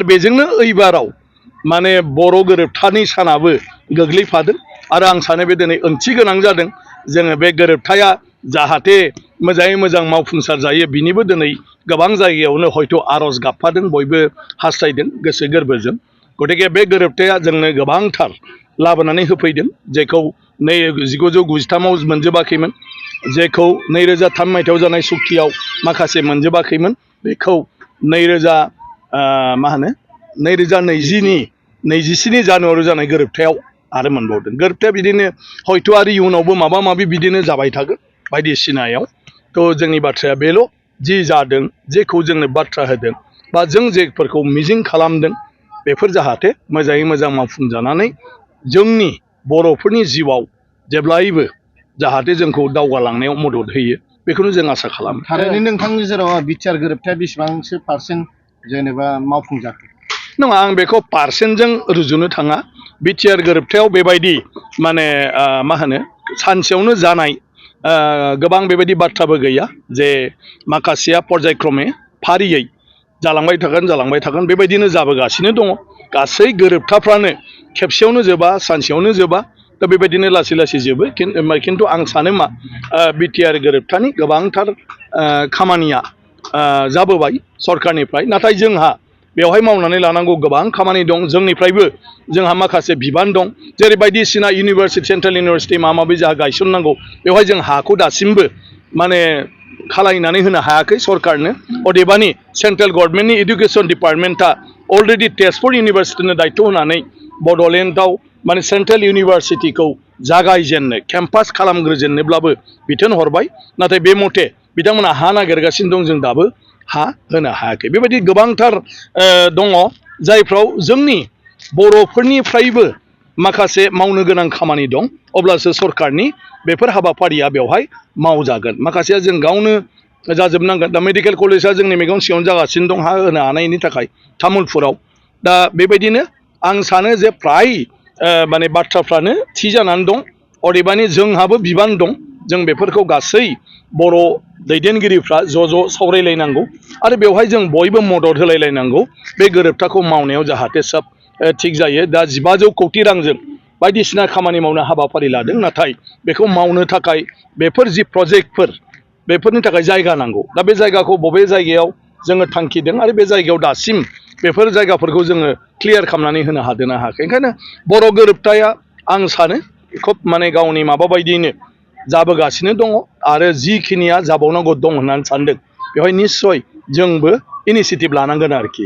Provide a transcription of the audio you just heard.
बेजोंनो एइबाराव माने बर' गोरोबथानि सानाबो गोग्लैफादों आरो आं सानो बे दिनै ओंथि गोनां जादों जोङो बे गोरोबथाया जाहाथे मोजाङै मोजां मावफुंसार जायो बिनिबो दिनै गोबां जायगायावनो हयथ' आर'ज गाबफादों बयबो हास्थायदों गोसो गोरबोजों गतिके बे गोरोबथाया जोंनो गोबांथार लाबोनानै होफैदों जेखौ 1993आव मोनजोबाखैमोन जेखौ 2003 मायथाइयाव जानाय सुक्तियाव माखासे मोनजोबाखैमोन बेखौ 2020नि जानुवारियाव जानाय गोरोबथायाव आरो मोनबावदों गोरोबथाया बिदिनो हयथ' आरो इयुनावबो माबा माबि बिदिनो जाबाय थागोन बायदिसिनायाव थ' जोंनि बाथ्राया बेल' जि जादों जेखौ जोंनो बाथ्रा होदों बा जों जेफोरखौ मिजिं खालामदों बेफोर जाहाथे मोजाङै मोजां मावफुंजानानै जोंनि बर'फोरनि जिउआव जेब्लायबो जाहाथे जोंखौ दावगालांनायाव मदद होयो बेखौनो जों आसा खालामो। थारैनो नोंथांनि जेराव बिटिआर गोरोबथाया बेसेबांसो पार्सेन्ट जेनेबा मावफुंजाखो? नङा आं बेखौ पार्सेन्टजों रुजुनो थाङा बिटिआर गोरोबथायाव बेबायदि माने सानसेयावनो जानाय गोबां बेबायदि बाथ्राबो गैया जे माखासेया पर्यायक्रमे फारियै जालांबाय थागोन बेबायदिनो जाबोगासिनो दङ गासै गोरोबथाफ्रानो खेबसेयावनो जोबा सानसेयावनो जोबा दा बेबायदिनो लासै लासै जोबो खिन्थु आं सानो मा बिटिआर गोरोबथानि गोबांथार खामानिया जाबोबाय सरकारनिफ्राय नाथाय जोंहा बेवहाय मावनानै लानांगौ गोबां खामानि दं जोंनिफ्रायबो जोंहा माखासे बिबान दं जेरै बायदिसिना इउनिभारसिटि सेन्ट्रेल इउनिभारसिटि माबा माबि जोंहा गायसननांगौ बेवहाय जों हाखौ दासिमबो माने खालायनानै होनो हायाखै सरकारनो अदेबानि सेन्ट्रेल गभर्नमेन्टनि इडुकेसन डिपार्टमेन्टआ अलरेडि तेजपुर इउनिभारसिटिनो दायथ' होनानै बड'लेण्डआव माने सेन्ट्रेल इउनिभारसिटिखौ जागायजेननो केम्पास खालामग्रोजेननोब्लाबो बिथोन हरबाय नाथाय बे मथे बिथांमोना हा नागिरगासिनो दं जों दाबो हा होनो हायाखै बेबायदि गोबांथार दङ जायफ्राव जोंनि बर'फोरनिफ्रायबो माखासे मावनो गोनां खामानि दं अब्लासो सरकारनि बेफोर हाबाफारिया बेवहाय मावजागोन माखासेया जों गावनो जाजोबनांगोन दा मेडिकेल कलेजआ जोंनि मेगन सिगाङावनो जागासिनो दं हा होनो हानायनि थाखाय तामुलपुराव दा बेबायदिनो आं सानो जे फ्राय माने बाथ्राफ्रानो थि जानानै दं अदेबानि जोंहाबो बिबान दं जों बेफोरखौ गासै बर' दैदेनगिरिफ्रा ज' सावरायलायनांगौ आरो बेवहाय जों बयबो मदद होलायलायनांगौ बे गोरोबथाखौ मावनायाव जाहाथे सब थिग जायो दा 1500 कौटि रांजों बायदिसिना खामानि मावनो हाबाफारि लादों नाथाय बेखौ मावनो थाखाय बेफोर जि प्रजेक्टफोर बेफोरनि थाखाय जायगा नांगौ दा बे जायगाखौ बबे जायगायाव जोङो थांखिदों आरो बे जायगायाव दासिम बेफोर जायगाफोरखौ जोङो क्लियार खालामनानै होनो हादोंना हायाखै ओंखायनो बर' गोरोबथाया आं सानो खोब माने गावनि माबा बायदियैनो जाबोगासिनो दङ आरो जिखिनिया जाबावनांगौ दं होननानै सानदों बेवहाय निस्सय जोंबो इनिसियेटिभ लानांगोन आरोखि